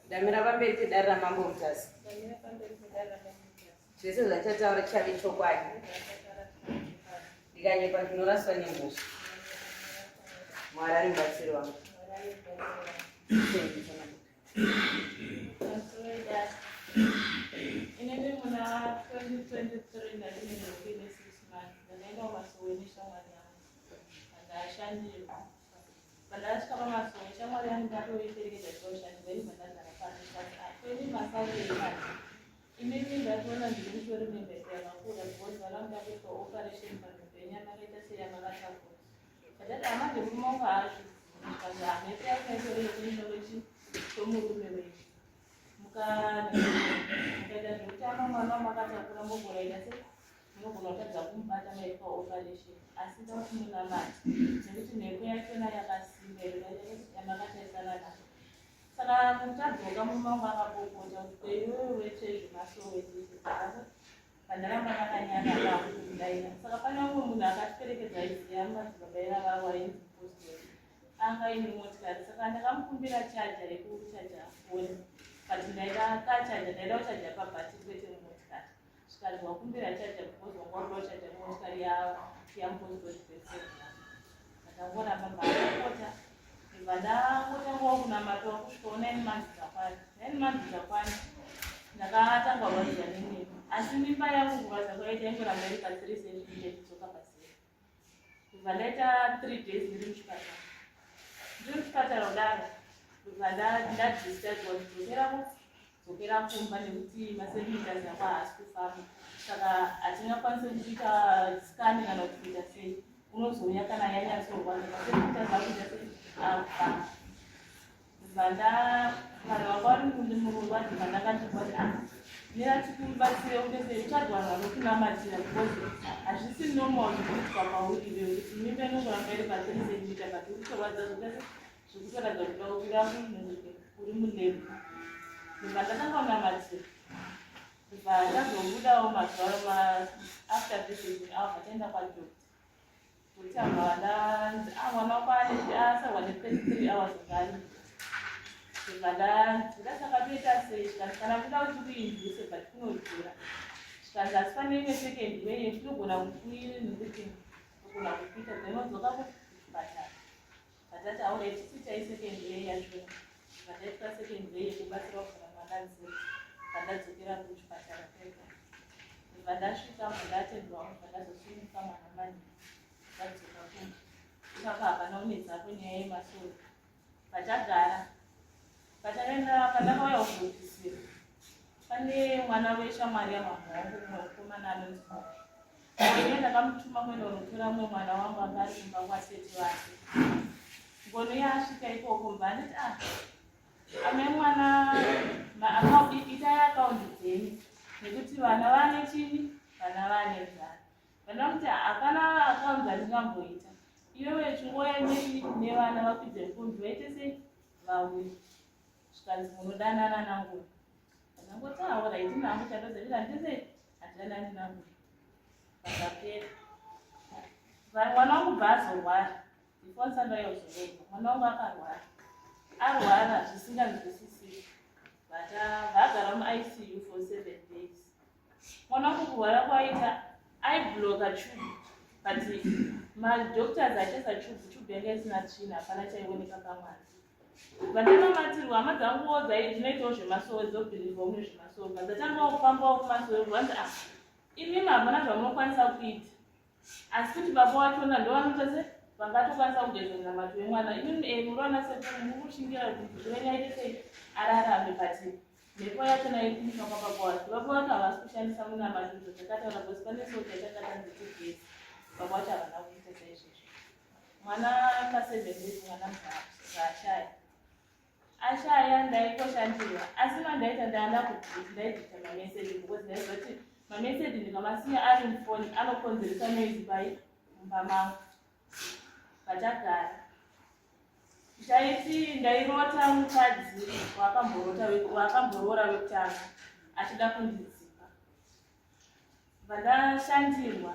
Ndamira pamberi pedare raMambo Mutasa. Zvese zvachataura chichave chokwadi. Ndikanyepa ndinoraswa nemhosva. Mwari ari mubatsiri wangu. Inini muna 2023 ndandine ndombi ine 6 months ndakaenda kumasowe neshamwari yangu andashandirwa. Pandakasvika pamasowe shamwari yangu ndatoiperekedza chitoshandirwa ini ndandagara pano ndikati akweni masarei manje inini ndatoona ndiri mutori nemhepo yakakura because vana muda kuitwa operation pamhepo yenyama yakaita seyamakatakura. Ndakati amanje murume wangu haazvizivi zvikanzi hamhepo yakaita yekuenda kwemurume wenyu mukaita zvekutamba mwana wamakatakura mogona ita se munogona kutadza kumubata maitwa operation asi da kuti munamate nekuti mhepo yachona yakasimba yamakatarisana nayo. Saka mutadzoka murume wangu akapopota kuti kweiwewe wete zvemasowe ndizvo pandaramba ndakanyarara kudaira. Saka pane umwe munhu akatiperekedza aiziva madzibaba ivava wainzi mupostori anga aine motikari, saka ndakamukumbira chaja yekuchaja foni, but ndaida kachaja ndaida kuchaja pabhatiri kwete mumotikari. Zvikanzi wakumbira chaja because wanga wakuda kuchaja mumotikari yamupostori Bethesda. Ndakangoramba mbakapota ndibva ndangotangawo kunamatawo kusvikawo 9 months dzakwana. 9 months dzakwana ndakatanga kurwadziwa nemimba, asi mimba yangu kurwadza kwaita ingoramba iri pa 3 centimeter ichidzoka pazero. Ndibva ndaita 3 days ndiri muchipatara. Ndiri muchipatara kudaro ndibva ndadischargewa kudzokera kudzokera kumba nekuti macentimeters ako haasi kufamba, saka hatingakwanisi kuita scan kana kuti kuita sei, unozouya kana yanyatsorwadza macentimeters akuita sei akufamba. Ndibva nda vanhu vanga vari murungwa ndibva ndakatibva kuti ah mira tikubatsire uite sei utsvage vanhu vanokunamatira because hazvisi normal zvikuitwa pauri iwewe kuti mimba inongoramba iri pa 3 centimeter but uri kutorwadza zvekuita sei zvekutoratidza kuti wakwira munhu uri mulebha. Ndibva ndatanga kunamatira ndibva ndazobudawo mazuva after visit abva taenda kwadoctor kuti abva ndanzi ah mwana wako asarwa ne 33 hours ngani. Ndibva ndanzi ndasaka toita sei, zvikanzi kana kuda kuti kuinduce but kunodhura, zvikanzi asi pane imwe second way yetinogona kukuti togona kukuita then wodzoka kuchipatara. Vatati aure tisitai second way yachona. Vataitwa second way yekubatsira kuvhura mwana nzira. Pandadzokera kuchipatara pega. Ndibva ndasvika ndatendwa ndazosumuka mwana mani. Ndadzoka kumba. Ipapa hapana unetsa kwenyaya yemasoro. Pachagara. Pachakaenda pandakauya kuzopisira. Pane mwana weshamwari yamama wangu mumwe mukomana anonzi Moyo. Ini ndakamutuma kuenda kunotora mumwe mwana wangu anga ari kumba kwatete vake. Ngono yaasvika ikoko mba anditi ah amai mwana itai akaundi dzenyu nekuti vana vane chini vana vane nzara. Vandamuti hapana akaundi dzandingamboita. Iwewe chingoya nevana vakwidze mukombi vaite sei vauye. Zvikanzi munodanana nangoni. Ndangoti aora iti nangu chandozevira ndise handidanani nangoni. Pakapera. Mwana wangu bva azorwara. Before ndisati ndauya mwana wangu akarwara. Arwara zvisinganzwisisiki. But agara muICU for 7 days. Mwana wangu kurwara kwaita aibloka tube but madoctors achiisa tube, tube yanga isina tsvina, hapana chaioneka pamwana. Vandanamatirwa hama dzanguwo dzinoitawo zvemasowe dzobhilivhawo mune zvemasowe bva dzatangawo kufambawo kumasowe vanzi ah imimi hamuna zvamunokwanisa kuita asi kuti baba wachona ndovanoita se vangatokwanisa kugeza munamato wemwana imimi e muri vana sekuru muri kushingira kuti wenyu aite sei ararame but mhepo yachona iri kumusha kwababa wacho baba wacho havasi kushandisa munamato izvo zvakataura because pane soo chachakatanzi tigeze baba wacho havana kuita saizvozvo. Mwana pa 7 days mwana zvaashaya ashaya ndaikoshandirwa asi mandaita ndaanda kuti ndaibvisa mameseji because ndaiziva kuti mameseji ndikamasiya ari mufoni anokonzeresa noise pai mumba mangu. Vachagara ndaiti ndairota mukadzi wakamboroora wekutanga achida kundidzipa vandashandirwa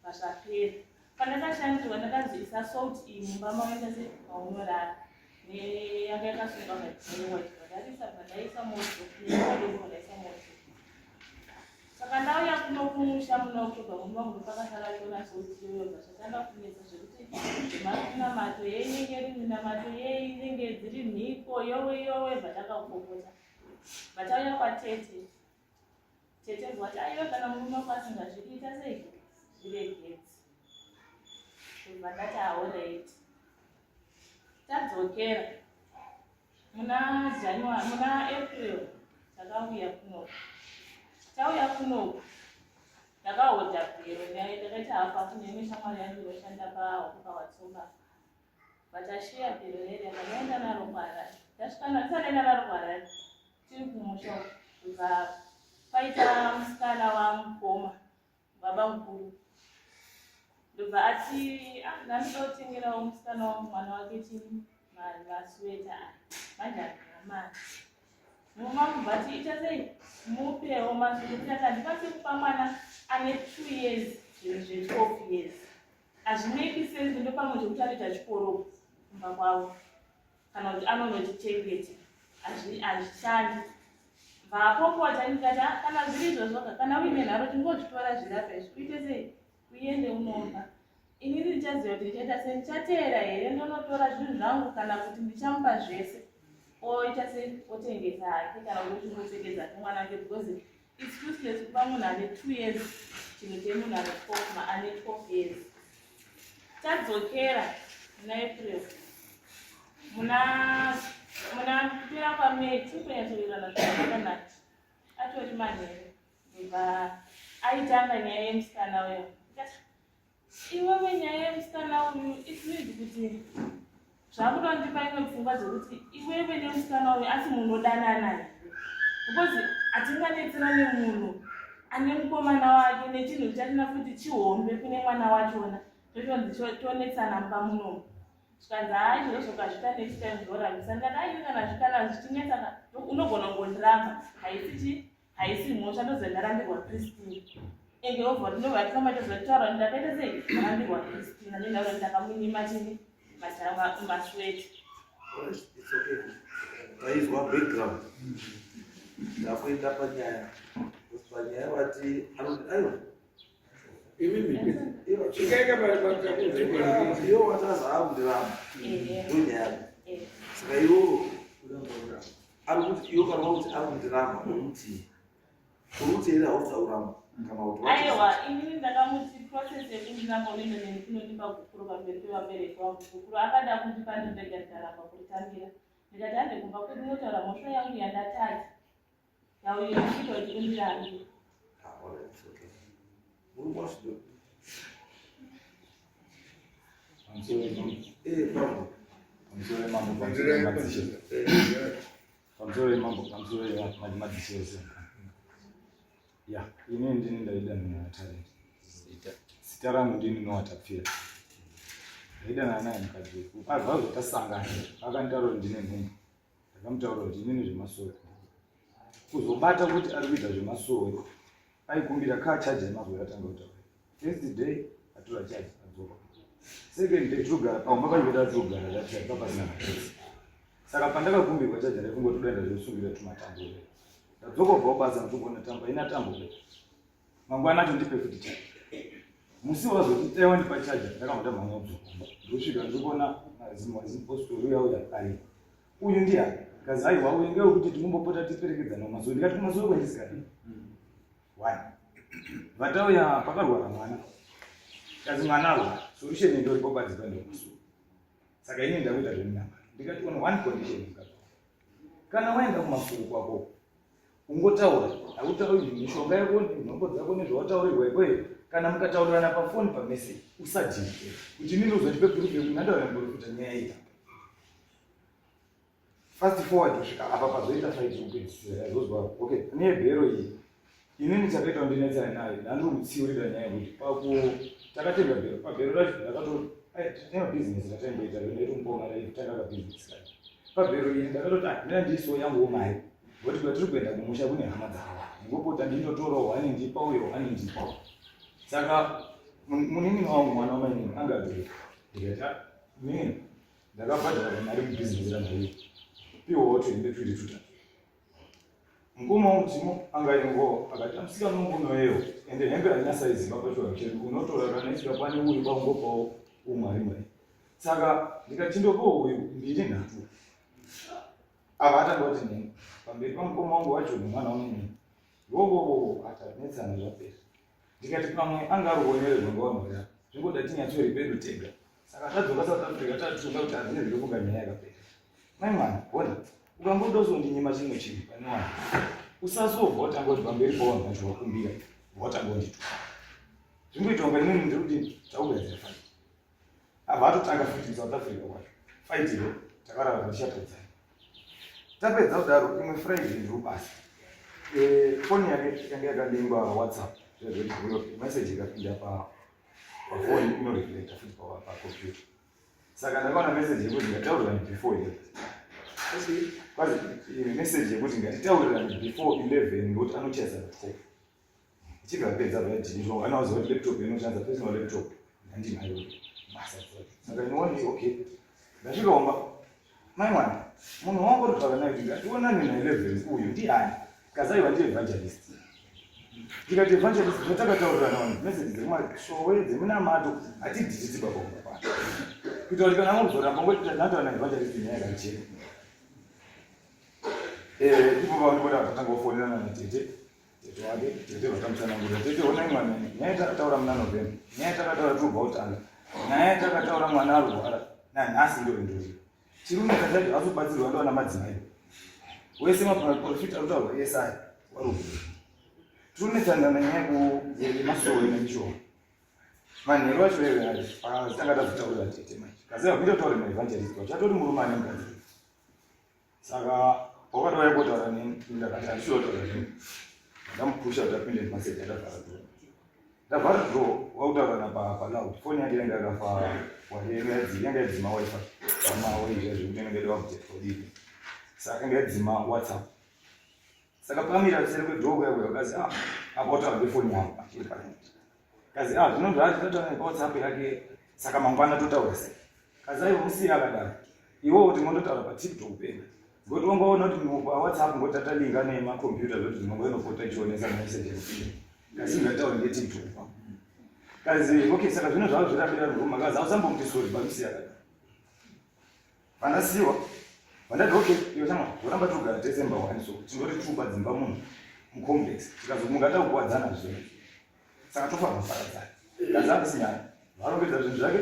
vazvapera. Pandakashandirwa ndakanzi isa salt iyi mumba maoenda se maunorara. Yanga yakasunga madziro ndarisa bva ndaisa moto newadoko ndaisa moto. Saka ndauya kuno kumusha muna October, muno wangu pakasara chona sotiyoyobva zvatanga kunetsa zvekuti minamato yeinenge iri minamato yei inenge dziri mhiko, yowe yowe. Bva takapopota, bva tauya kwatete. Tete bvati, "Aiwa, kana murume wako asingazvidi, ita sei, zviregedzi." Bva ndati, "Alright." Tadzokera muna January, muna April takauya kunoku. Tauya kunoku, ndakahodha bhero. Ndakaita hafu neimwe shamwari yangu inoshanda paWatsomba. Vatashiya bhero rere, ndakaenda naro kuHarare. Tasvika, ndisati naro kuHarare, tiri kumusha uku, kubva paita musikana wamukoma, baba mukuru, ndobva ati, "Ah, ndandoda kutengerawo musikana wangu, mwana wake, chini, masweta aya." Manje handina mari. Mumwe wangu bvati, "Ita sei, mupewo masweta." Ndikati, "Handikwanisi kupa mwana ane 2 years zvinhu zve12 years, hazvimeki sense. Ndo pamwe zvekuti anoita chikoro kumba kwavo kana kuti anonotichengeta, hazvishandi." Bvapopota. Ndikati, "Ah, kana zviri izvozvoka, kana uine nharo, chingozvitora zvirapa izvi, uite sei, uende unopa. Inini ndichaziva kuti ndichaita sei, ndichateera here ndonotora zvinhu zvangu, kana kuti ndichamupa zvese, oita sei, otengesa hake, kana kuti ochingopfekedza hake mwana wake, because it's useless kupa munhu ane 2 years chinhu chemunhu ane 12, ane 12 years." Tadzokera muna April, muna kupera kwaMay, tiri kunyatsowirirana zvakanaka. Atori manheru, ndobva aitanga nyaya yemusikana uyo. Ndikati, "Iwewe, nyaya yemusikana uyu, it means kuti zvakuda kundipa imwe pfungwa dzekuti iwewe nemusikana uyu asi munodanana here? Because hatinganetsera nemunhu ane mukomana wake nechinhu chatina futi chihombe kune mwana wachona, tochonzi tonetsana mumba munomu." Zvikanzi, "Haa, izvozvo ukazviita next time zvorambisa." Ndikati, "Aini, kana zvichinetsa unogona kungondiramba, haisi chi haisi mhosva. Ndoziva ndarambirwa Christine." Ende obva ndobva tifamba tozotaura kuti ndakaita sei, ndarambirwa Christina, nendaura kuti ndakamunyima chini, masweti. Alright, it's okay. Taizwa background. Ndakuenda panyaya. Because panyaya vati anoti aiwa. Imimi Iwo chikaika pakunzvimbo. Iwo wataza akundiramba. Ndonyaya yako. Saka iwo ari kuti, iwo kana kuti ari kundiramba, uri kuti here hausi auramba kana kuti Aiwa, inini ndakamuti process yekundiramba unoenda neni kunondipa gupuro pamberi pevabereki vangu. Gupuro akada kundipa, ndindega ndikaramba kuritambira. Ndikati, "Hande kumba kwedu, unotaura mhosva yangu yandatadza yauyo ikuita kuti undirambe." Ah, alright, it's okay. Murume wacho Pamusoro pamwe. Pamusoro yemambo, pamusoro yemadzishe, pamusoro yemambo, pamusoro yemadzishe ese. Ya, inini ndini ndaidanana naTalent. Zita rangu ndini Nowatapfira. Ndaidanana naye mukadzi. Abva zvatasangana, akanditaura kuti ndine nhumbu. Ndakamutaura kuti inini zvemasowe, kuzobata kuti ari kuita zvemasowe, aikumbira kaa chaja yemazuva yatanga kutaura. First day atora chaja, adzoka. Second day tirikugara pamba pacho pedu, atirikugara zvacha papasina magetsi. Saka pandakakumbirwa chaja, ndaifunga kuti todaenda zvekusungira tumatambo. Ndadzoka kubva kubasa, nditokuona tambo ina tambo. Mangwana acho ndipe futi chaja. Musi wazoti dai wandipa chaja, ndakabva ndamhanya kudzoka. Ndosvika, ndikuona zipostori uya uya ari uyu ndiani. Kazi, "Aiwa, uyu ngewekuti tinombopota tiperekedzana kumasowe." Ndikati, "Kumasowe kwandisikadi one." Vatauya pakarwara mwana, kazi mwana arwara, solution indoripo badzi kuenda kumasowe. Saka ini ndakuita zvemunamato. Ndikati, "On one condition, mukadzi, kana waenda kumasowe kwako, ungotaura, hautauri mishonga yako, nhombo dzako nezvawataurirwa ikweyo. Kana mukataurirana pafoni, pameseji, usadhike kuti inini uzondipe proof yekuti ndandaura muprofita." Nyaya iyi, fast forward kusvika apa pazoita fight yekupedzisira yazozwa. Okay, neyebhero iyi, inini chakaita kundinetsana nayo, ndandiri kutsiurira nyaya yekuti paku takatenga bhero, pabhero racho ndakato tine mabhizinesi rataimboita, ndaitomupawo mari aitanga kabhizinesi kacho. Pabhero iri ndakatoti, "Ah, ndina ndiiso yanguwo mari, ngokuti kwatiri kuenda kumusha kune hama dzakawanda, ndingopota ndindotorawo one ndipa uyo, one ndipawo." Saka munin'ina wangu, mwana wamainini, anga adzoka. Ndikati, "Ah, munini." Ndakabhadhara mari mubhizinesi ranhaiwe. Piwawo tuhembe twiri tutatu. Mukoma wangu Timo anga aingowo akati amusikana wangu unoyewo ende hembe haina saizi papachiwa chedu unotora kana isikakwane uyu baungopawo umwe ari mari. Saka ndikati ndopawo uyu mbiri nhatu. Ava atanga kuti nini pamberi pamukoma wangu wacho nemwana wangu vovovovo atanetsana zvapera. Ndikati pamwe anga ari kuonererwa ngavanhu vaya zvingoda tinyatsori pedu tega. Saka tadzoka South Africa tatifunga kuti hazvine zvinofunga nyaya yakapera. Mai mwana, ona ukangoda uzondinyima chimwe chinhu pane wanhu usazobva watanga kuti pamberi pawanhu vacho wakumbira watanga undituka. Zvingoita kunga inini ndiri kuti takugadzira fight. Abva atotanga futi South Africa kwacho. Fight iyo takarara tichataudzana. Tapedza kudaro imwe Friday ndiri kubasa. Eh, foni yake yanga yakalingwa WhatsApp. Zvezvekuti message ikapinda pa pafoni inoreflecta futi pacomputer. Saka ndakaona message yekuti ngataurirane before 11. Kwazi message yekuti ngatitaurirane before 11 ngokuti anocheza na 12. Ichibva yapedza vayadhilitwa anoziva kuti laptop inoshandisa personal laptop handinayo basa. Saka inoona okay. Ndasvika kumba mai mwana munhu wangu uri kutaura naye kuti ngationane na 11 uyu ndiani? Kazaiwa ndiye evangelist. Ndikati evangelist zvatakataurirana wani message dzekumasowe dzemunamato hatidhiliti baba kumba pano. Kuita kuti kana angozoramba ngoti ndataura na evangelist nyaya yakajeka. Eh, ipo pavanobona vatanga kufonerana natete tete wake tete vakamutsanangurira tete honai mwana nyaya takataura muna November nyaya takataura tobva kutanga nyaya takataura mwana arwara nanhasi ndo ndori chirume kazati vazobatsirwa ndovana madzimai wese maprofita arikutaurwa ese aya warume tirunetsana nanyaya yemasowe nemishonga manheru acho tanga tazotaurira tete manje kaziva kuita kutaura maevangelist wacho atori murume ane mukadzi Saka wakatouya kotaura neni ndakati handisi kutaura neni. Ndamupusha kuti apinde mumaseji akavhara door. Ndavhara door wakutaura na pa pa loud. Foni yake yanga yakafa yanga yadzima wifi. Pamawe izvo zvekuti inenge yoda update kodii. Saka yanga yadzima WhatsApp. Saka pamira kuseri kwedoor kuya kuya kazi ah apa wataura ngefoni yangu achiri pa. Kazi ah zvino zvaati tataura pa WhatsApp yake saka mangwana totaura sei. Kazi aiwa musiye akadaro. Iwe kuti mondotaura pa TikTok pega. Ngoti wangaona kuti pa WhatsApp ngoti tatalinga nema computer zvoti zvinongo inopota ichionesa message yekupinda. Kazi ngataura nge TikTok pa. Kazi okay saka zvino zvava zvirambira ruma kazi ausambomuti sorry pamusiye akadaro. Vandasiwa. Vandati okay iwe chama zoramba togara tese mba wani so tinoti tuba dzimba munhu mucomplex tikazomuka takukuwadzana zvino. Saka tofanira kuparadzana. Kazi hapisi nyaya. Varongedza zvinhu zvake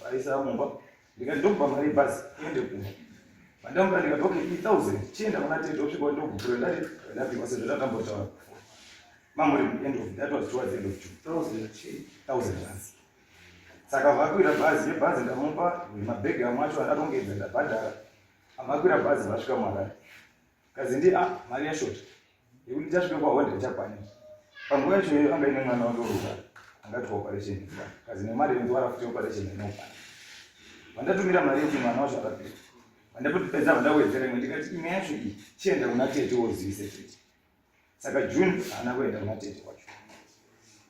vaisa mumba. Ndikati ndokupa mari yebhazi iende kumba. Vandamupa ndikati okay iyi thousand chienda kuna tete osvika ndokupura ndati ndapiwa sezvo takambotaura. Mamuri end of that was towards end of June. Thousand chii? Thousand rands. Saka vakwira bhazi yebhazi ndamupa mabhegi amwe acho arongedza ndabhadhara. Avakwira bhazi vasvika muHarare. Kazi ndi ah mari yashota. Yekuti tasvika kwaHonde ichakwana. Panguva yacho iyoyo anga ine mwana wake urugara angati operation kazi nemari yenzuva futi operation inokwana. Vandatumira mari yekuti mwana wacho arapiwe. Vandapedza vandawedzera imwe ndikati imwe yacho iyi chienda kuna tete wozivise tete. Saka June haana kuenda kuna tete wacho.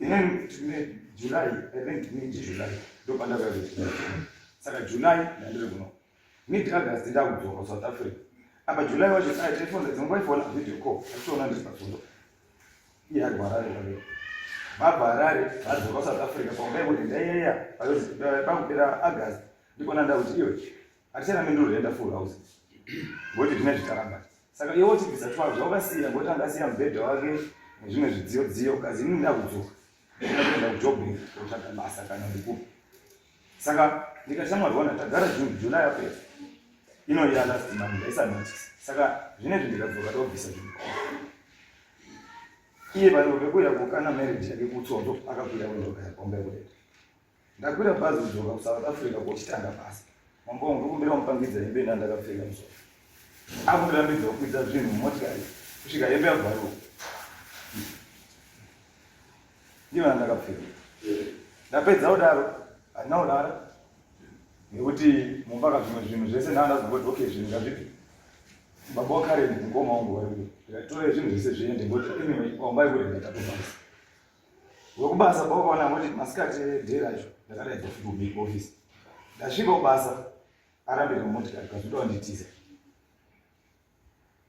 Inini July, I think mid July ndopandakauya kuita. Saka July ndandiri kuno. Mid August ndakudzoka South Africa. Apa July wacho ai telefoni dzinongoifona video call achiona ndiri pasondo. Iye ari kuHarare kwake. Vabva Harare vadzoka South Africa panguva yekuti ndaiyeya pakupera August ndikona ndakuti iwe hatichana menduru renda full house. Ngokuti zvine zvitaramba. Saka iwe uchibvisa twazvo wakasiya ngokuti anga asiya mubhedha wake nezvimwe zvidziyo dziyo kazi inini ndakudzoka. Ndakuenda kuJoburg kutsvaga basa kana ndikupi. Saka ndikati shamwari ona tagara June, July yapera. Ino ya last month ndaisa notice. Saka zvinezvi ndikadzoka tobvisa zvinhu. Iye vanhu vekuya kukana marriage yake kutsonzo akakwira kuenda kombe kudeta. Ndakwira bhazi kudzoka kuSouth Africa kochitanga basa. Mambo wangu ndokumbira mupangidza hembe ina ndakapfeka musoro. Akundirambidza kukwidza zvinhu mumotikari kusvika hembe yabvaruka. Ndiyo ndakapfeka. Ndapedza kudaro handina kurara nekuti mumba ka zvimwe zvinhu zvese ndanga ndazongoti okay zvinhu ngazvibve. Baba waKaren mukoma wangu vari kuno. Ndikatore zvinhu zvese zviende ngokuti anyway wamba yekurenda tatobasa. Wekubasa pawakaona ngoti masikati day racho ndakadaidza futi kuoffice. Ndasvika kubasa. Arambira mumotikari kazoda wanditiza.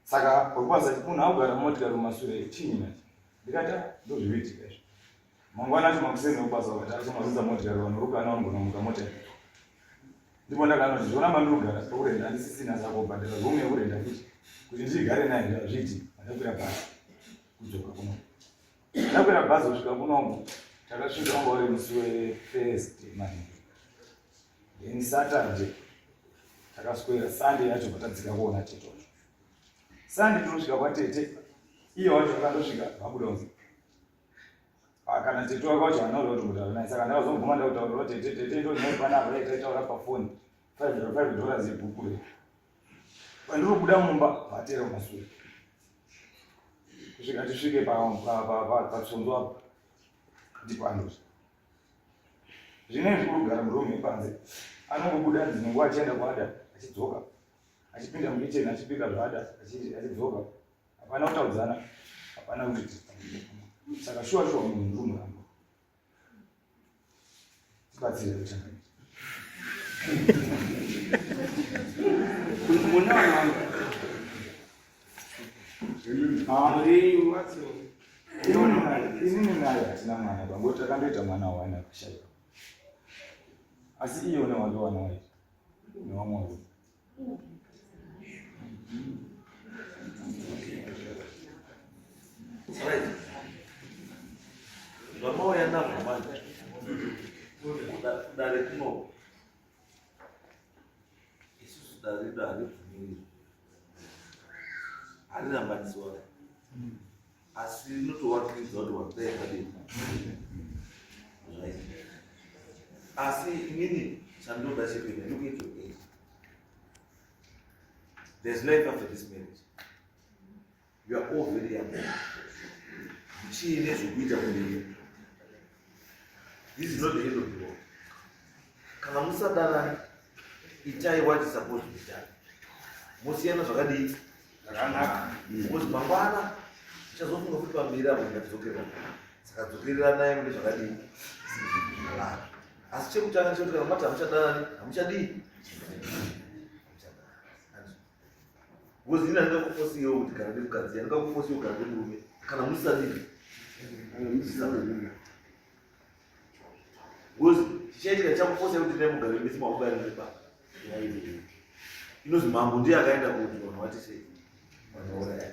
Saka wakwanisa munhu akugara mumotikari mumasure chinyi manje. Ndikati ah, ndozvinoitika izvi. Mangwana acho makuseni wekubasa wakati acho mazodza motikari vanhu rukana vanogona mota. Ndipo ndakaona kuti zvona mandiri kugara pakurenda handisisina saka kubhadhara room yekurenda futi kuti ndigare naye ndazviiti ndakwira bhazi kudzoka kuno. Ndakwira bhazi kusvika kuno takasvika wanga uri musi weThursday manheru. Then Saturday takaswera Sunday yacho patadzika kuona tete wacho. Sunday tinosvika kwatete iye wacho akandosvika vabuda kunze. Ah, kana tete wake wacho haana kuda kutombotaura naye saka ndakazoguma ndakutaurira tete tete ndonyaya panapa dai taitaura pafoni $5 ibhuku re pandinobuda mumba vatera kumasure kusvika tisvike patsonzo apo ndipo andosvika Zvinezvi uri kugara muroom yepanze anongobuda dzimwe nguva achienda kwaada achidzoka achipinda mukitchen achibika zvaada achidzoka hapana kutaudzana hapana kuti saka shuwa shuwa munhu ndiri muramba tibatsire kuchanga Mune vana vangu. Inini naye hatina mwana bambo takandoita mwana wani akashaika asi iye une wake wana waiti newamwe wake Zvamauya nazvo manje kudare kuno isusu dare redu haribvumiriri harirambaniswa asi rinotowakiridza kuti wakudai zvadii zvaita asi inini chandoda chepena look at your age there's life after this marriage you are all very young chiine zvekuita kumberi this is not the end of the world kana musadanani itai what is supposed to be done mosiyana zvakadii zvakanaka because mangwana muchazofunga futi pamberi apo ndikadzokerera saka dzokereranai mune zvakadii zvakanaka asi chekutanga chekuti kana mati hamuchadanani hamuchadii Because ini handingakufosiwo kuti gara nemukadzi, handingakufosiwo kugara nemurume kana musadii. Because chichaitika chakufosa kuti dai mugare mese makugara nebaba. Inozi mambo ndiye akaenda kuti vanhu vati sei vanhu vauraya.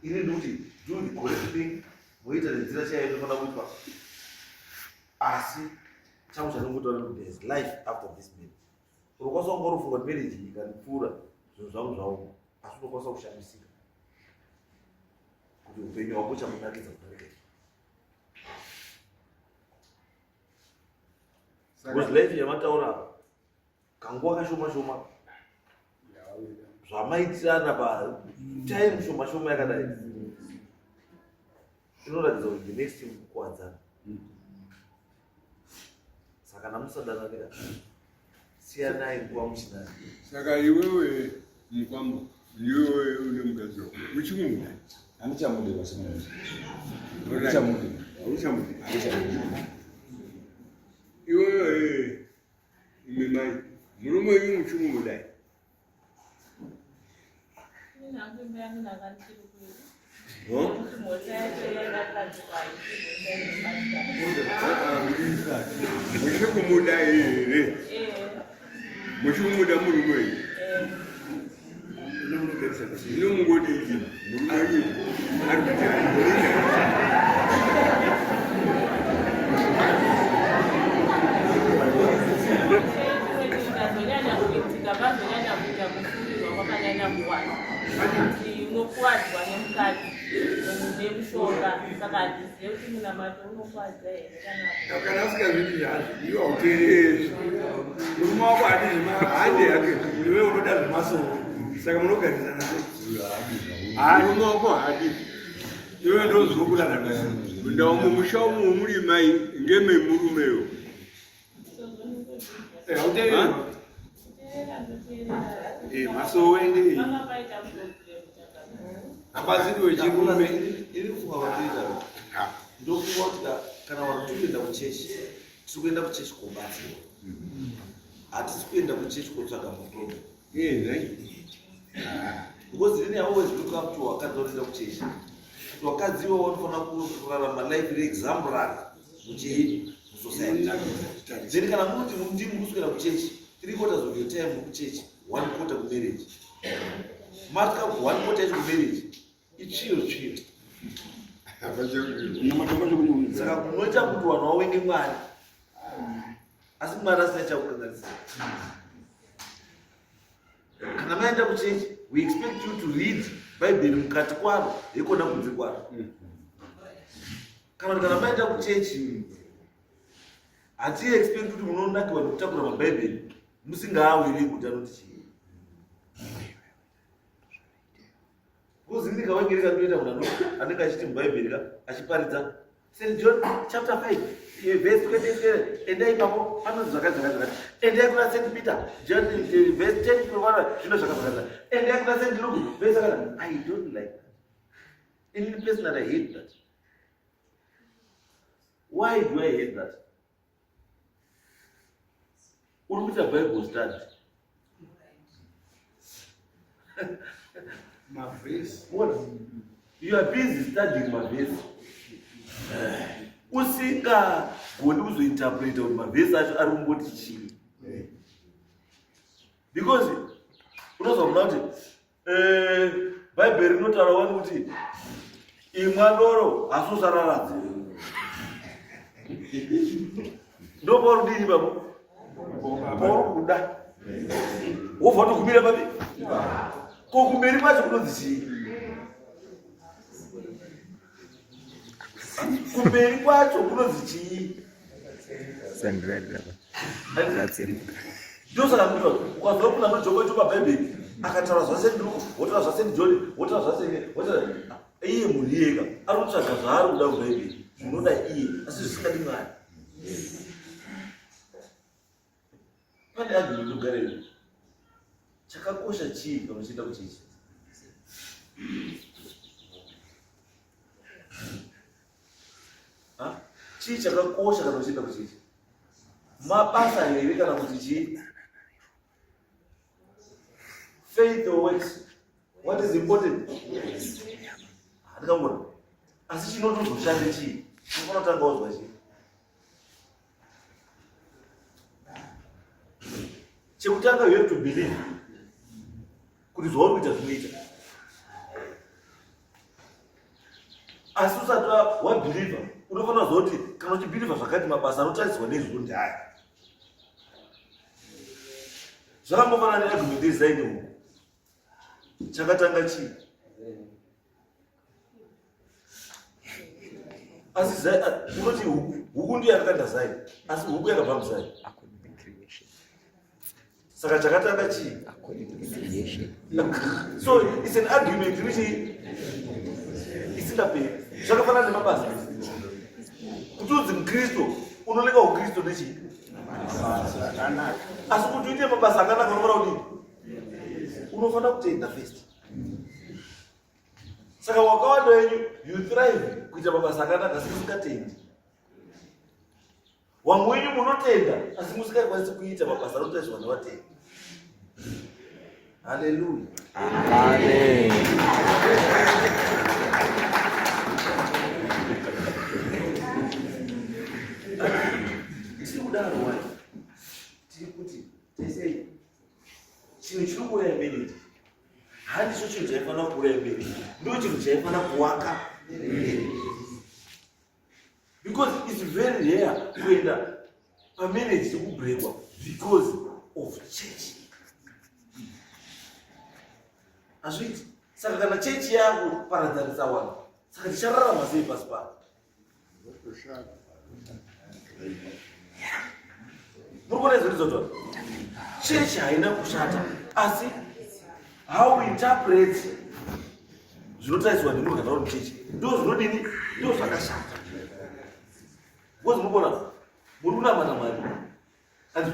Ini ndikuti do the correct thing moita nenzira chaiyo inofanira kuitwa. Asi changu chandingotaura kuti there is life after this marriage. Unokwanisa kunge unofunga kuti marriage iyi ikandipfuura zvinhu zvangu zvaoma asi unokwanisa kushamisika kuti upenyu hwako chakunakidza kudarika izvi. Because life yamataura apa kanguva kashoma shoma zvamaitirana pa time shoma shoma yakadai inoratidza kuti the next thing kukuwadzana saka kana musadananira siyanai nguva muchinani saka iwewe mukwambo iwewe une mukadzi wako uchimuda Handichamude vasimoni. Handichamude. Hauchamude. Handichamude. Iwewe imi mai murume uyu muchimumudai Muchikumuda here? Muchikumuda murume uyu? Inomungodii murume uyu ari kuti Zvazonyanya kuita kufurirwa kwakanyanya kuwanda kuti unokuwadzwa nemukadzi nemushonga saka handizive kuti munamato unokuwadza here kana kana usingazviti zvazvo iwe hauteereri murume wako hadi zvemahadi hake iwe unoda zvemasoro saka munogarisana sei murume wako hadi iwe ndozvokurarama ndau mumusha umu muri mai ngememurumeyo Hauteereri. Eh, masowe ndi. Hapazidi wechirume. Iri kufunga kwatinoita. Ndofunga kuti kana vanhu tiri kuenda kuchechi, tiri kuenda kuchechi kobatsirwa. Hatisi kuenda kuchechi kotsvaga maproblem. Because ini I always look up to vakadzi vanoenda kuchechi. Kuti vakadzi ivo vanofanira kurarama life iri exemplary muchii musociety. Then kana munoti ndimi mukuswera kuchechi, 3 quarters of your time muri kuchechi, one quarter kumarriage. Masvika one quarter yacho kumarriage, itsviyo tsviyo. Saka munoita kuti vanhu vawenge Mwari. Asi Mwari asina chakukanganisira. Kana maenda kuchechi, we expect you to read Bhaibheri mukati kwaro, haikona kunze kwaro. Kana kuti kana maenda kuchechi, hati expect kuti munonakiwa nekutakura mabhaibheri musingaawiri kuti anoti chii. Because ini kawangereka ndinoita munhu anenge achiti mubhaibheri ka achiparidza St John chapter 5 verse 27 endai ipapo panonzi zvakati zvakati zvakati endai kuna St Peter John verse 10 zvino zvakati zvakati endai kuna St Luke verse zvakati. I don't like that. In personally, I hate that. Why do I hate that? Uri kuita Bible study. Mavhesi. What? You are busy studying mavhesi. Usingagoni kuzointerpreta kuti mavhesi acho ari kumboti chii. Because unozwa muna kuti Bhaibheri rinotaura wani kuti imwa doro asi usararadze. Ndopauri kudini ipapo? Pauri kuda. Wobva watogumira papi? Ko kumberi kwacho kunonzi chii? Kumberi kwacho kunonzi chii? Ndosaka ndikuti ukazwa kuna nojokocho pabhaibheri akataura zvaSt Luke, wotaura zvaSt John, wotaura zvaSt wotaura iye munhu iyeka ari kutsvaga zvaari kuda mubhaibheri zvinoda iye asi zvisingadi Mwari. Pane argument yogara iyo. Chakakosha chii kana uchienda kuchechi? Chii chakakosha kana uchienda kuchechi? Mabasa here kana kuti chii? Faith or works? What is important? Handikangona. Asi chinotozoshande chii? Unofanira kutanga wazwa chii? Chekutanga you have to believe kuti zvauri kuita zvinoita. Asi usati wabhilivha unofanira kuziva kuti kana uchibhilivha zvakati mabasa anotarisirwa neizvozvo ndeaya. Zvakangofanana neargument yezai nehuku. Chakatanga chii? Asi zai unoti huku, huku ndiyo yakakanda zai, asi huku yakabva muzai. Saka chakatanga chii? So it's an argument which isingaperi. Zvakafanana nemabasa. Kuti unzi muKristu unolenga uKristu nechii? Asi kuti uite mabasa akanaka unofanira kudini? Unofanira kutenda first. Saka wakawanda wenyu you thrive kuita mabasa akanaka asi musingatendi. Vamwe wenyu munotenda asi musingakwanisi kuita mabasa anotariswa nevatendi. Haleluya. Amen. Tiri kudaro wai. Tiri kuti tesei chinhu chiri kuuraya marriage handicho chinhu chaifanira kuuraya marriage, ndo chinhu chaifanira kuwaka marriage, because it's very rare kuenda pamarriage sekubrekwa because of church. Hazviiti. Saka kana chechi yakuparadzanisa vanhu, saka tichararama sei pasi pano? Muri kuona izvo ndizotaura chechi haina kushata, asi how we interpret zvinotariswa nemunhu kana uri muchechi ndo zvinodini, ndo zvakashata. Because muri kuona muri kunamata Mwari, anzi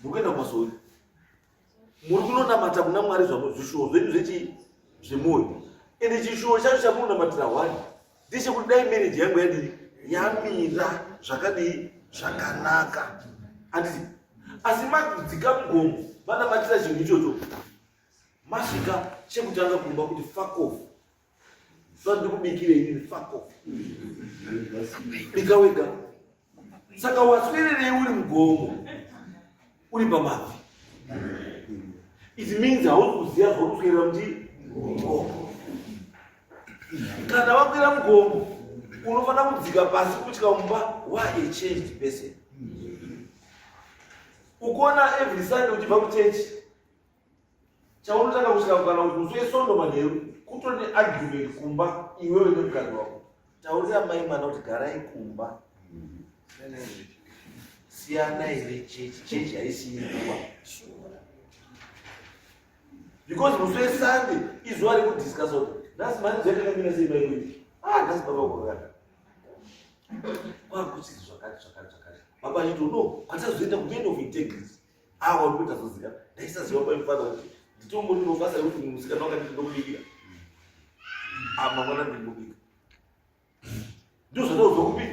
muri kuenda kumasori, muri kunonamata kuna Mwari zvamo zvishuwo zvenyu zvechii zvemwoyo. Ende chishuwo chacho chamunonamatira hwani ndechekuti dai marriage yangu yadii, yamira zvakadii, zvakanaka, handiti? Asi madzika mugomo vanamatira chinhu ichocho, masvika chekutanga kumba kuti fuck off. So ndikubikire inini, fuck off. Bika wega. Saka waswererei uri mugomo uri pamabvi? It means hausi kuziva zvauri kuswerera muti mugomo. Kana wakwira mugomo unofanira kudzika pasi kutya mumba wa a changed person. Ukuona every Sunday uchibva kuchechi, chaunotanga kusvika kana kuti musi weSondo manheru kutori neargument kumba iwewe nemukadzi wako. Taurira mai mwana kuti garai kumba, siyanai nechechi, chechi haisi nguva, because musi weSunday izuva rekudiscussa kuti nhasi mari zvakakamira sei mai kuiti, ah, nhasi baba kwakakana kwakuchisi zvakati zvakati zvakati. Baba achiti no, kwatazoenda kumen of integrity awa ndipo tazoziva, ndaisaziva paimufana kuti nditombori nobasa rekuti musikana wakanditi ndokubikira, ah, mangwana ndinobika. Ndizvo zvatauzwa kupi?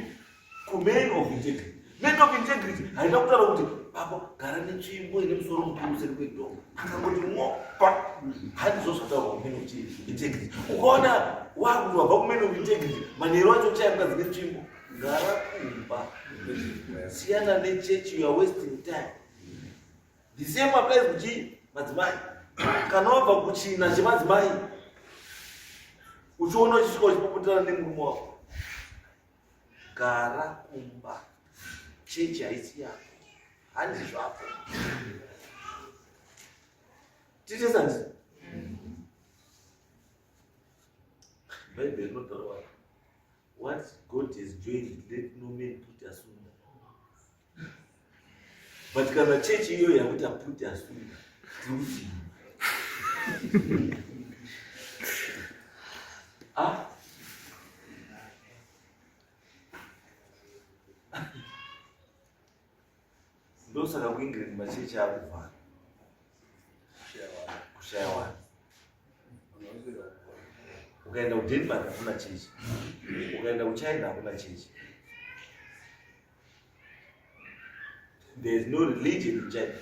Kuman of integrity. Man of integrity haina kutaura kuti baba gara netsvimbo ine musoro mukuru seri kwedongo, akangoti mopa. Handizvo zvataurwa kuman of integrity. Ukaona wakuti wabva kuman of integrity, manheru acho uchaya mukadzi netsvimbo. Gara kumba, siyana nechechi, you are wasting time. The same applies kuchi madzimai. Kana wabva kuchina chemadzimai uchiona uchisvika uchipopoterana nemurume wako, gara kumba, chechi haisi yako, handi zvako. Titesandi Bhaibheri rinotaura, what God has joined, let no man put asunder. But kana chechi iyoyo yakuti aput asunder, tiri kuti ah, ndosaka kuEngland machechi akuvhara, kushaya vanhu. Ukaenda kuDenmark hakuna chechi, ukaenda kuChina hakuna chechi. There is no religion in China,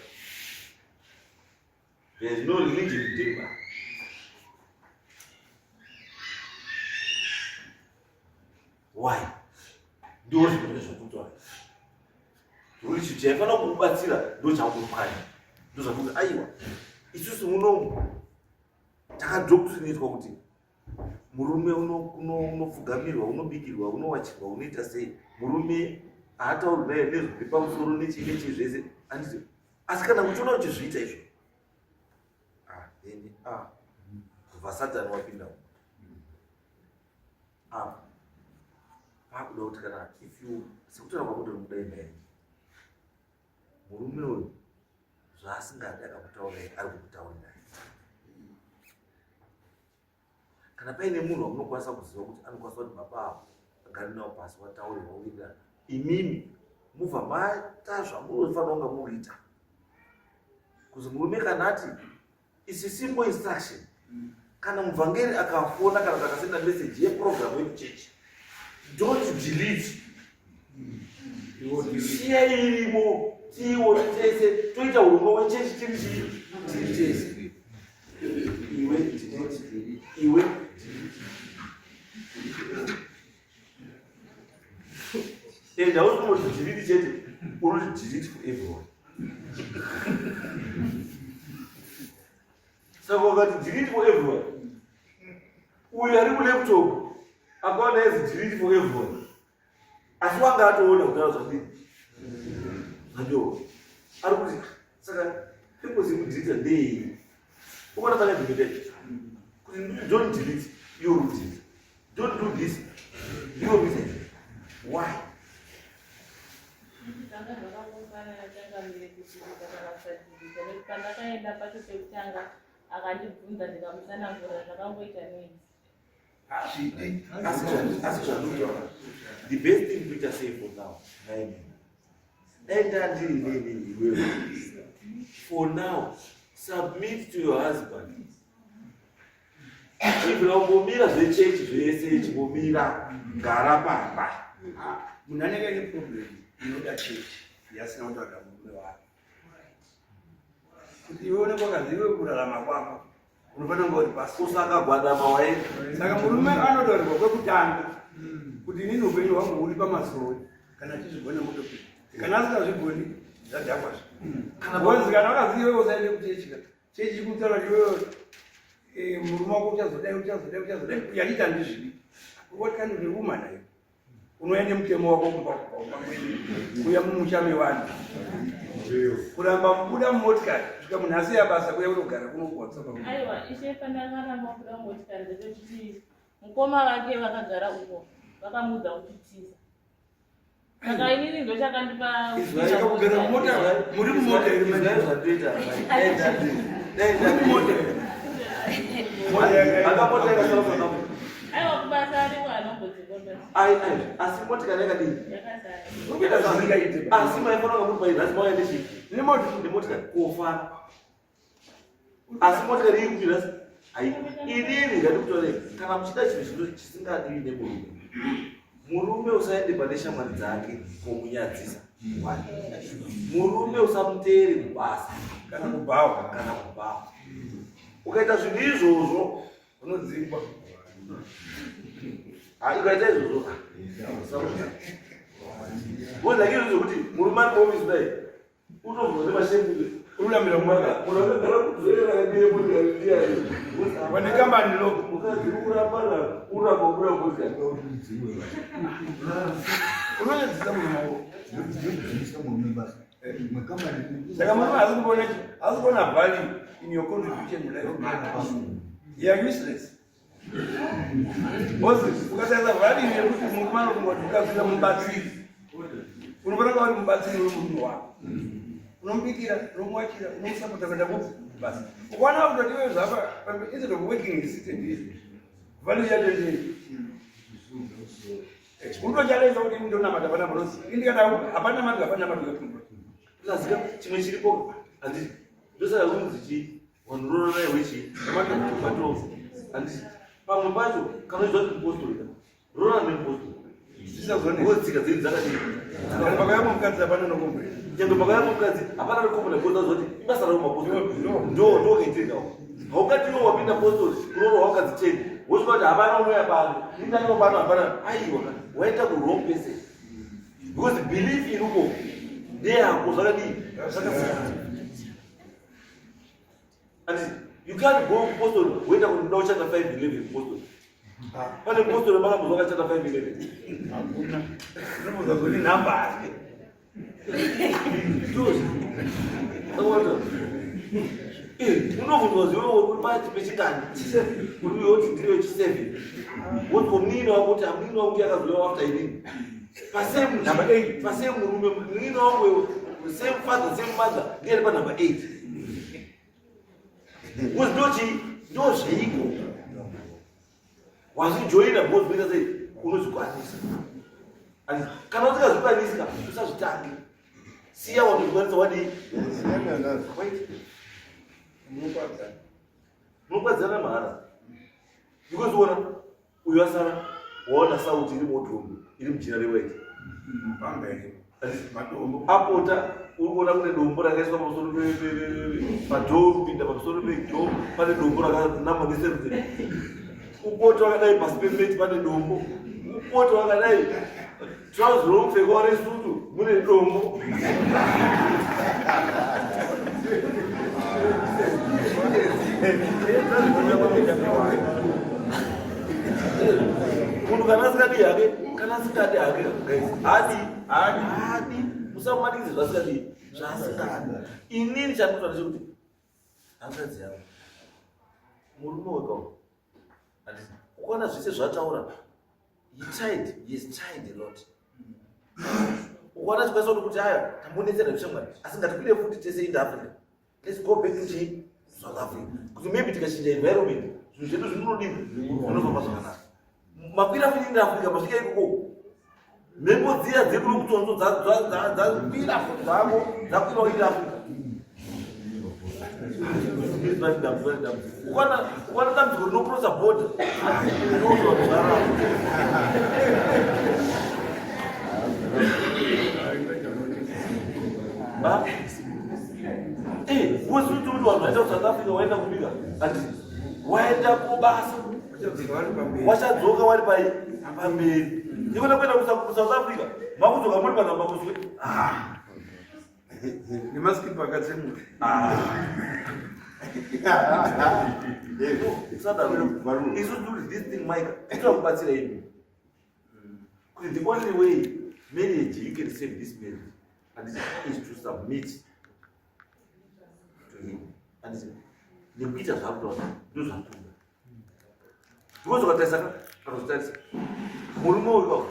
there is no religion in Denmark. Why? Ndo zvinhu zvekutaura zvekuti chinhu chaifanira kukubatsira ndo chakupwanya. Ndo zvakuti aiwa, isusu munomu takadoctrinatwa kuti murume unopfugamirwa, unobikirwa, unowachirwa, unoita sei. Murume haatauri naye nezviri pamusoro nechii nechii zvese, handiti? Asi kana uchiona uchizviita izvo, ah, then ah, kubva Satani wapinda apa, pakuda kuti kana if you sekutaura kwakuti mudai mai murume uyu zvaasingadi akakutaurirai, ari kukutaurirai. Kana paine munhu wamunokwanisa kuziva kuti anokwanisa kuti baba avo agare navo pasi, wataure, wawirirana, imimi mubva maita zvamunofanira kunga muriita kuzi murume kana ati isi simple instruction, kana muvhangeri akafona kana kuti akasenda message yeprogram yekuchechi, don't delete, siya irimo, tiione tese, toita urongwa hwechechi tiri chii, tiri tese. Iwe delete, iwe delete, and hausi kungoti delete chete, unoti delete for everyone. Saka wakati delete for everyone, uyu ari kulaptop akaona ezi delete for everyone, asi wanga atoona kudaro zvadini zvanyorwa, ari kuti saka purpose yekudeleta ndei? Ukaona pane delete kuti don't delete, you will delete, don't do this, you will delete, why? Zvanga zvakangofanana changamire, kudeleta kana kusadeleta, nekuti pandakaenda pacho pekutanga akandibvunza ndikamutsanangura, zvakangoita noise. Hazvidi. Asi zvandikutaura, the best thing kuita sei for now, naimina dai ndandiri neni iwewe, for now submit to your husband. Chibvira umbomira zvechechi zvese, chimbomira, gara pamba. Munhu anenge aine problem inoda chechi yasina kutaurira murume wake. Kuti iwe unenge wakanzi iwe kurarama kwako unofanira kunge uri pasi. Usakagwadama waenda. Saka murume anotaurirwa kwekutanga kuti inini upenyu hwangu huri pamasowe kana achizvigona motopinda. Kana asingazvigoni zvadhakwazve. Because kana wakazi iwewe usaende kuchechi ka. Chechi kutaura kuti iwewe eh, murume wako uchazodai uchazodai uchazodai uyaita ndizvidi. What kind of a woman are you? Unouya nemutemo wako kumba kuya mumusha mevanhu. Kuramba kubuda mumotikari kusvika munhu asiya basa kuya kunogara kunokuwatsa pa. Aiwa, ishe pandakaramba kubuda mumotikari ndepekuti mukoma vake vakagara uko vakamuudza kuti tiza. Saka inini ndochakandipa Saka kugara mumota muri mumota here manje? Zvatoita dai ndati dai Muri ndati mumota here? Mota yakaita. Akamota yakasara South Africa. Aiwa kubasa ariko anongodzingwa Ai ai asi motikari yakadii? yakasara. Uri kuita Zvingaite. Asi maifanira kunge muri pairi asi mauya nechii? Nemota. Nemotikari kofara. Asi motikari iri kupira hai inini ngandikutorei kana muchida chinhu chino chisingadiwi nemurume. Murume usaende pane shamwari dzake komunyadzisa. One. Murume usamuteere kubasa Kana kubhawa. kana kubhawa. Ukaita zvinhu izvozvo Unodzingwa. Ah, ukaita izvozvo wozake izvozvo zvekuti murume ari muofisi dai utobva nemashemuke Ururambira kumaka. Vane kambani logo. mukadzi urambana uramba ubuda mukadzi Unonyadzisa murume wako. Saka murume haasi kuona haasi kuona value in your contribution in life. You are useless. Because ukatarisa value yekuti murume anofunga kuti ukabvisa mubatsiri. Unofanira kuva uri mubatsiri wemurume wako. Unomubikira, unomuwachira, unomusapota kuenda kubasa. Ukaona kutoti iwe zvapa instead of working seated here, value yacho ndei? Unotochaleza kuti ndonamata pana bros. Indikada hapana matu hapana matu yatumbo. Lazika chimwe chiripo handiti ndosaka kunzi chii vanhu roranai wechi matofu handiti pamwe pacho kana uchizwa kuti mupostori rorana nemupostori Zvisazonetsa. Ngo tsika dzedu dzakadii Kana pakauya mukadzi hapana nokombe. nyangwe pakauya mukadzi hapana rikombo nekuti zoti ibasa ravo mapostori No. ndo ndo kaitikawo haungati iwe wapinda postori kuroorwa wakadzi ten wosvika kuti hapana unouya pano indaniwo pano hapana aiwa waita ku wrong person because belief iriko ndeyako zvakadii Zvakasiyana. and you can't go kupostori woenda kunoda kuchata 511 kupostori pane postori makambozwa akachata 511 Hakuna. Unobuza kuti namba. Unobvunzwa zivo uri pati pechikani uri uyoti ndiri wechiseven woti munin'ina wako kuti amunin'ina wangu ndiye akazouya after inini pasame Number eight. pasame murume munin'ina wangu same father same mother ndiye ari panumber 8 because ndochi ndozveiko wazvijoina because unoita sei unozvikwanisa And kana usingazvikwanisi usazvitange siya watozvikwanisa wadii Wait. Munokwadzana. Munokwadzana mahara because uona uyu asara waona sauti iri muwardrobe iri mujira rewhite Pamberi. Matombo. Apota uri kuona kune dombo rakaiswa pamusoro padhoo kupinda pamusoro pedhoo pane dombo rakanamwa neserve upota wakadai pasi pemeti pane dombo upota wakadai trouser romupfekwa resutu mune dombo. Munhu kana asingadi hake kana asingadi hake guys hadi hadi hadi musamumanikidze zvasingadi zvaasingadi. Inini chandinoita ndechekuti hanzvadzi yangu murume wekawo handiti ukaona zvese zvataura he tried, he has tried a lot. Ukaona chikwanisa kuti kuti aya tambonetsera zvishamwari asi ngatikwire futi tese into Africa, let's go back to chii South Africa kuti maybe tikachinja environment zvinhu zvedu zvinonodini zvinofamba zvakanaka. Makwira futi into Africa masvika ikoko mhepo dziya dzekuno kutsonzo dzakwira futi dzako dzakwirawo into Africa. Ukaona dambudziko rinokrosa bhodha unozwa kuzvara. Waenda kuSouth Africa, waenda kubika, ati waenda kubasa, wachadzoka wari pai pamberi. Ikona kuenda kuSouth Africa, makudzoka muri panhamba kuswe. Ah. Nemaskipa akatsemuka. Ah. Usadaro. Isu do this thing Mike. Tinoda kubatsira imi. Kuti the only way marriage you can save this marriage and is to submit to him. And nekuita zvakutoda ndozvakuda. Because ukatarisa kana uchitarisa murume uyu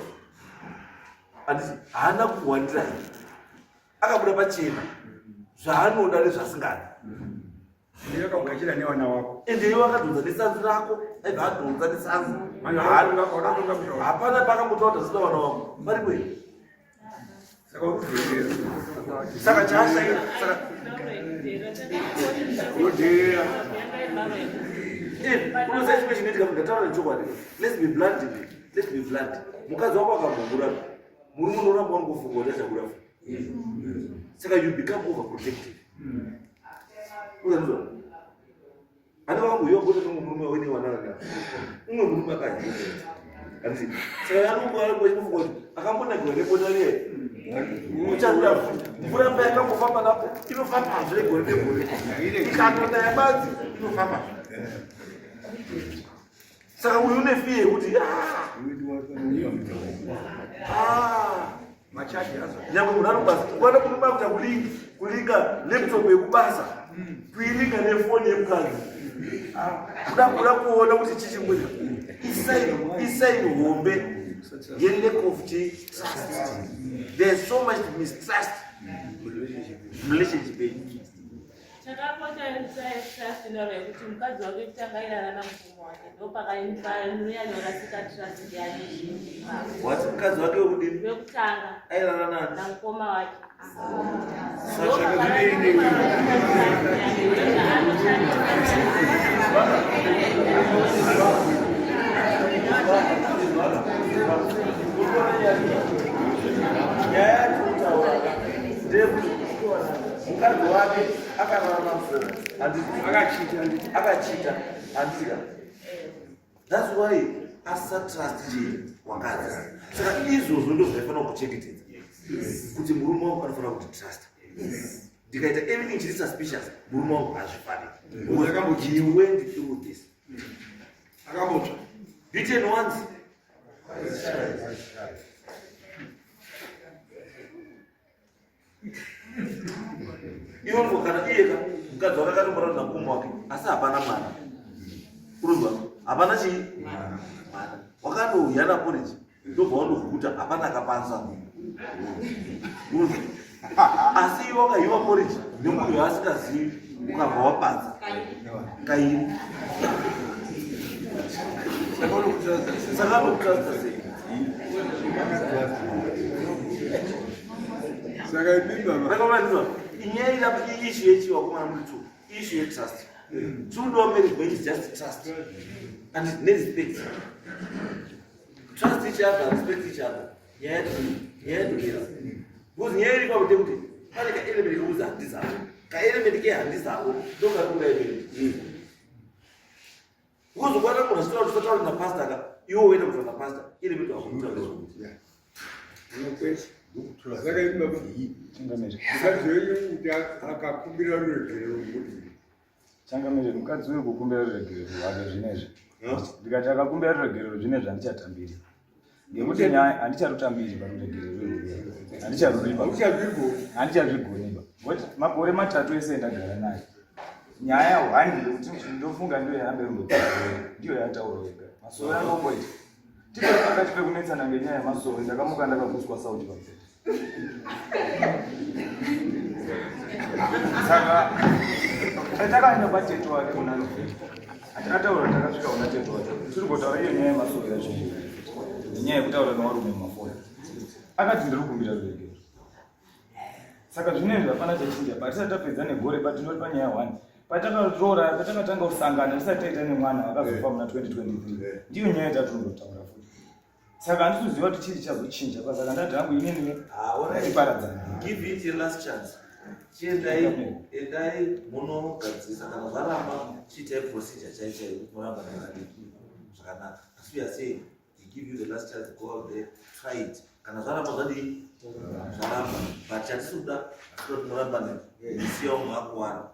handiti haana kuwandira akabuda pachena zvaanoda nezvaasingadi. Yakagachira nevana wako. Ende iwe akadhonza nesanzu rako, aibva adhonza nesanzu. Hapana paakambotaura kuti asina vana wako. Paripo here? Saka urikudheerera. Saka chaashaira saka Unodheerera. Unoziva chimwe chinoitika ndataura nechokwadi. Let's be blunt. Let's be blunt. Mukadzi wako akambobura. Murume unoramba wangofunga kuti achabura futi. Saka you become overprotective. Unonzwa? Ani wangu yo kuti mumwe murume wene wana wana. Umwe murume akajiita. Andisi. Saka yangu wangu wachifunga kuti akambonakirwa nebota riye. Ucharura futi. Mvura mba yakambofamba napo inofamba zve gore negore. Ikanonaya badzi inofamba. Saka uyu une fear yekuti ah. Nyangwe munhu anobasa kwana murume akuita kulinga kulinga laptop yekubasa kuilinga nefoni yemukadzi kuda kuda kuona kuti chii chimwe isaini hombe yelack of trust. There's so much mistrust relationship yenyu. Chakakosha trust ndaro yekuti mukadzi wake kutanga airara namukoma wake ndopakanyanyorasika trust yake zhinji ipapo. Wati mukadzi wake wekudini? Wekutanga. Airara nani? Namukoma wake. Saka zvinei Nyaya yatinotaura ndeyekuti mukadzi wake akarara namukoma handiti Akachita handiti. akachita handitika that's why asatrust chii wakadzi. Saka izvozvo ndo zvaifanira kuchengetedza kuti murume wangu anofanira kuti trust. Ndikaita anything chiri suspicious, murume wangu hazvifaniri. Because he went through this. Akambotsva. Beaten once. Iwe kana iye ka mukadzi wake akatomborana namukoma wake asi hapana mwana. Urikuzwa? Hapana chii? Mwana. Wakandouya naporridge ndobva wandoguta hapana akapanza. Urikuzwa? Asi iwe wakahiwa porridge nemunhu waasingazivi ukabva wapanza. Kairi. Saka anokutrasta sei? Saka imi baba. Rakaona inyaya iri apa issue yechiwa kumana muri two. Issue yetrust. Tinodawo marriage but it's just trust and nerespect. Trust each other, respect each other. Nyaya yatopera. Because nyaya iri pakuti kuti pane kaelement kekuti handizako. Kaelement kehandizako ndokari kuuraya marriage. Because ukwana munhu achitaura kuti usataura napastor ka, iwe woenda kutaura napastor, element wakuita ndezvokuti. Unokwesha. Saka imi baba. Changamire. Mukadzi wenyu kuti akakumbira ruregerero kuti Changamire, mukadzi uyu kukumbira ruregerero rwake zvinezvi. Ndikati akakumbira ruregerero zvinezvi handichatambiri. Ngekuti nyaya handicharutambiri paruregerero irworwo. Handicharuripa. Hauchazvigoni. Handichazvigoniba. Ngokuti makore 3 ese ndagara naye. Nyaya one yekuti ndofunga ndiyo yaambe ndiyo yataura yega. Masoro anongoita. Titori pakati pekunetsana ngenyaya yemasoro ndakamuka ndakaguswa sauti pamberi. Saka takaenda kwatete wake kuna ataura takasvika kuna tete wake tiri kutaura iyo nyaya yemasoro yacho nenyaya yekutaura nevarume mumafoni. Akati ndiri kukumbira ruregerero. Saka zvinezvi hapana chachinja but tisati tapedza negore but tinoti panyaya one patakaroora patakatanga kusangana tisati taita nemwana akazofa muna 2023 ndiyo nyaya yatatinondotaura futi. Saka handitoziva kuti chii chichazochinja pasaka ndati hangu inini tiparadzana. Give it a last chance. Chiendai, endai munogadzirisa kana zvaramba chiitai procedure chai chaiyo kuti muramba zvakadii zvakanaka. Asi we are saying we give you the last chance go out there try it. Kana zvaramba zvadii zvaramba but chatisi kuda hatinoda kuti muramba nesiya umwe akuwara.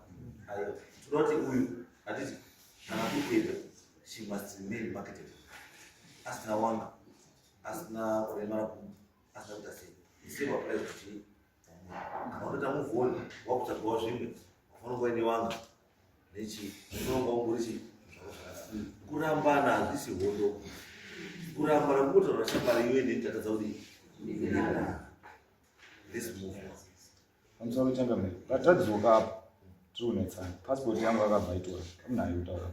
Aiwa tinoda kuti uyu hatiti kana kuri kuenda she must remain marketable asina wanga asina kuremara kumba asina kuita sei the same applies to chii kana unoita move on wakutsvagawo zvimwe wafanira kuva newanga nechii unoronga unguri chii kurambana hazvisi hondo kurambana kungotaura shamwari iwe neni tatadza kudii this move Pamusoro changamire. Patadzoka apo tiri kunetsana. Passport yangu akabva itora. Amunayo kutaura.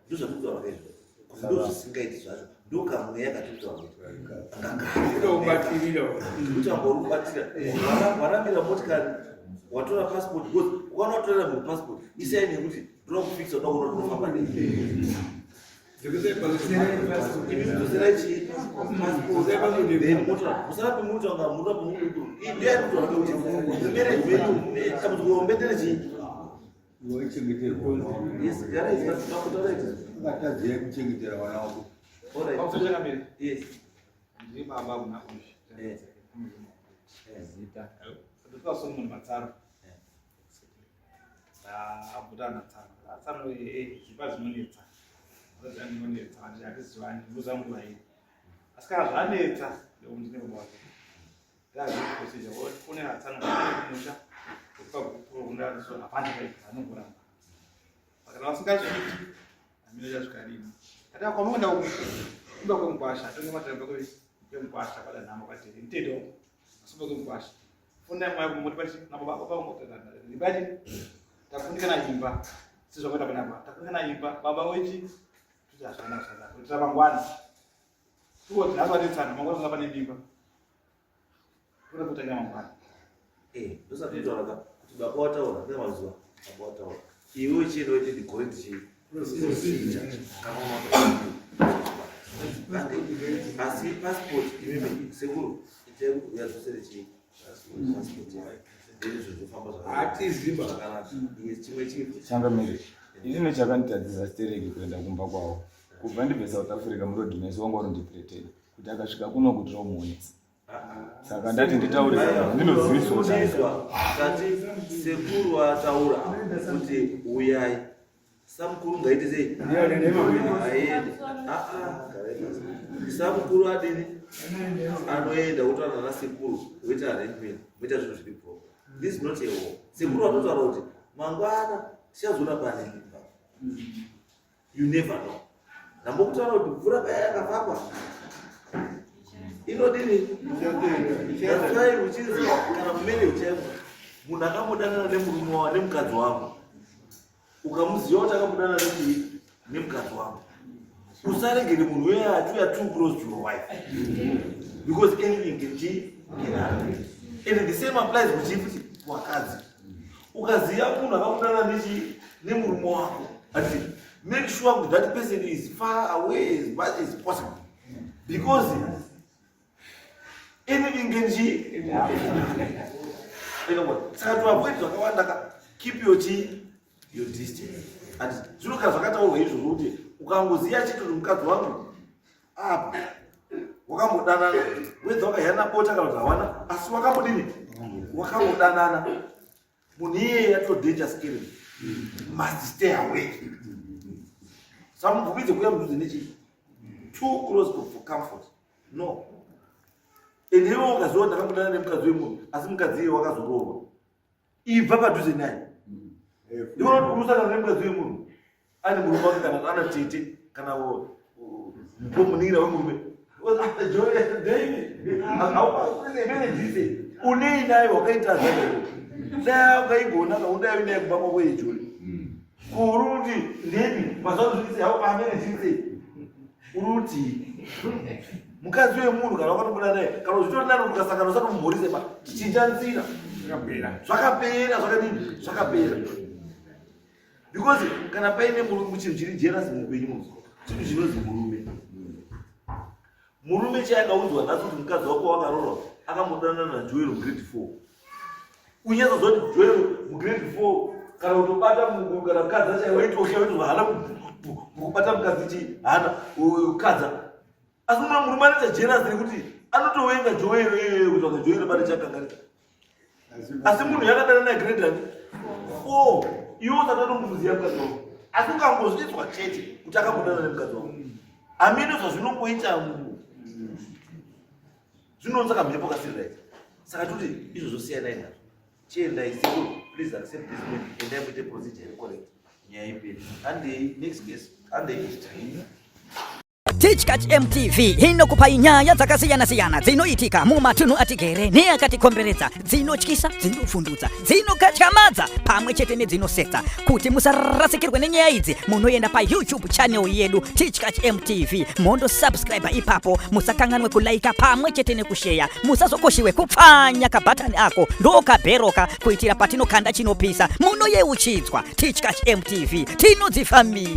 Ndozvatiri kutaura izvo. Kuti ndozvisingaiti zvacho. Ndokamweya katiri kutaura. Kutobatirira. Kuti amba uri kubatira. Warambira motikari watora passport because ukaona watorera munhu passport isai nekuti ndoda kufixa uda kuona tinofamba nei. Akatadzira kuchengetera vana wako. Ndiri baba kuna uyu. Zita. Ndotoa somunhu matsaro. Abudana tsano. Tsano zvipa zvinonetsa. Zvinonetsa hatizivani ndoziva nguva iyi. Asi kana zvanetsa ndokuti ndine baba wake. Ndazviprocedure wofonera tsano kumusha kupa gupuro kundazo hapana chakaipa anongoramba. Saka kana vasingasviki hameno chasvika rini. Ati kwamakuenda kumba kwemukwasha tonge matamba kwemukwasha kwada nhamo kwatiri mutete wako. Asumba kwemukwasha. Funda mwa kumoti pachi na baba baba ngotana. Ibadi takundikana imba. Sizvakuita panapa. Takundikana imba baba wechi tuchazvana zvana. Kuitira mangwana. Tuko nhasi watetsana mangwana tozapa nemimba. Kuda kutangira mangwana. Eh, ndosatoitaura ka kuti baba wataura nemazuva baba wataura. Iwe uchienda uite the correct chii? Procedure. Kana unoda. Asi passport imimi sekuru itai kuti uyadzosere chii? Passport yayo. Then zvozofamba zvakanaka. Hatiziba. Zvakanaka. Yes, chimwe chii? Changamire. Ini chakanditadzisa stereki kuenda kumba kwavo. Kubva ndibve South Africa muroad mese wanga urindithreaten kuti akasvika kuno kuti romuonesa. Saka ndati nditaure ndinoziviswa Izwa, tati sekuru ataura kuti uyai. Samukuru ngaite sei? Aende. Ah ah, garai pasi. Samukuru adini? Anoenda otaura nasekuru voita arrangement, voita zvinhu zviri proper. This is not a war. Sekuru vatotaura kuti mangwana tichazoona pane mimba. You never know. Ndambokutaura kuti mvura paya yakafamba inodini? That's why uchinzi kana mumarriage chaimo munhu akambodanana nemurume wavo nemukadzi wavo ukamuziva kuti akambodanana nechii nemukadzi wavo usaregere munhu uye achiuya too close to your wife because anything can chi can happen and the same applies kuchii futi kuvakadzi ukaziva munhu akakudanana nechii nemurume wako ati make sure kuti that person is far away as much as possible because anything can chi saka to avoid zvakawanda ka keep your chi your distance and zvinogara zvakataurwa izvozvo kuti ukangoziva chete kuti mukadzi wangu apa wakambodanana wedza wakayana bota kana kuti hawana asi wakambodini wakambodanana munhu iyeye ato danger skill must stay away samubvumidze kuuya mudhuze nechii too close for comfort no and iwe ukaziva ndakambodana nemukadzi wemunhu asi mukadzi iye wakazoroorwa ibva padhuze naye ndikuona kuti urusangana nemukadzi wemunhu ane murume wake kana ana tete kana munin'ina wemurume unei naye wakaita zvaio dai wakaigona kaudai unaye kumba kwako yejori kuri kuti ndemi mazuva zvirise hau amene zvirise uri kuti mukadzi wemunhu kana wakatobuda naye kana zvitori nani ukasangana usatomumhorise ba chinja nzira zvakapera zvakadini zvakapera because kana paine murume chinhu chiri jealous muupenyu munhu chinhu chinonzi murume murume chaiye akaudzwa nhasi kuti mukadzi wako wakaroorwa akambodanana najoel grade 4. Unyatsoziva kuti Joel mugrade 4 kana kutobata kana mukadzi acho waitosha waitozwa hana mukubata mukadzi chii hana kadza. Asi mumwe murume anoita jealous rekuti anotowenga Joel iyoyo kutsvaga Joel bata chakanganisa. Asi munhu yakadana naye grade ani? 4. Iwe usati watombomuziva mukadzi wako. Asi ukangozvinzwa chete kuti akambodana nemukadzi wako. Hameno zvazvinongoita munhu. Zvinounza kamhepo kasiri right. Saka toti izvozvo siyanai nazvo. Chiendai sekuru, please accept this man. Endai muite procedure iri correct. Nyaya ipere. Handei next case. Handei. Tichkach MTV inokupai nyaya dzakasiyana-siyana dzinoitika mumatunhu atigere neakatikomberedza, dzinotyisa, dzinovhundutsa, dzinokatyamadza pamwe chete nedzinosetsa. Kuti musarasikirwe nenyaya idzi, munoenda paYouTube channel yedu Tichkach MTV mondosubscribe ipapo. Musakanganwe kulaika pamwe chete nekusheya. Musazokoshiwe kupfanya kabhatani ako ndokabheroka kuitira patinokanda chinopisa munoyeuchidzwa. Tichkach MTV tinodzifambira.